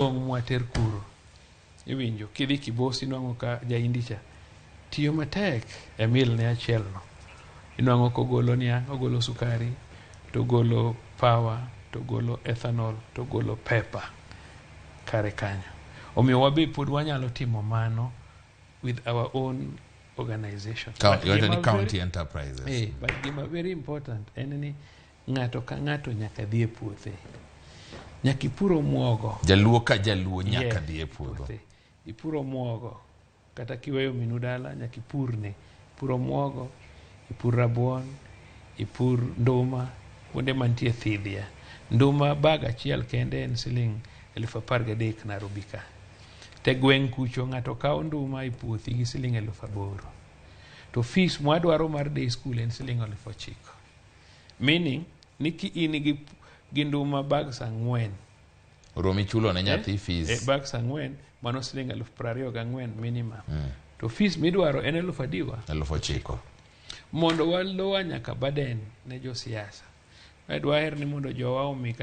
Tong' mwater kuro. Iwinjo, kidhi Kibos inwang'o ka jaindi cha tiyo matek e mill ne achiel no. Inwang'o kogolo niang', ogolo sukari, to ogolo power, to ogolo ethanol, to ogolo pepper kare kanyo. Omiyo wabe pod wanyalo timo mano with our own organization. But Iwacho ni gima county enterprises. But gima very important en ni ng'ato ka ng'ato nyaka dhi e puothe. Nyaka ipur omuogo. Jaluo ka jaluo nyaka dhi e puodho. Puothe. Ipur omuogo. Kata kiweyo minu dala nyaka ipurne. Ipur omuogo, ipur rabuon, ipur nduma, kuonde mantie thidhia. Nduma bag achiel kende en siling 13,000 Nairobi ka. Te gweng' kucho ng'ato kawo nduma e puothi gi siling 8,000. To fees mwadwaro mar day school en siling 9,000. Meaning ni ki in gi nduma bags 4 Romi chulo ne nyathi fees. Bags 4 mano siling 24,000 minimum. To fees midwaro en eluf adiwa? 9,000. Mondo walower nyaka burden ne josiasa. Dwaher ni mondo jowa omi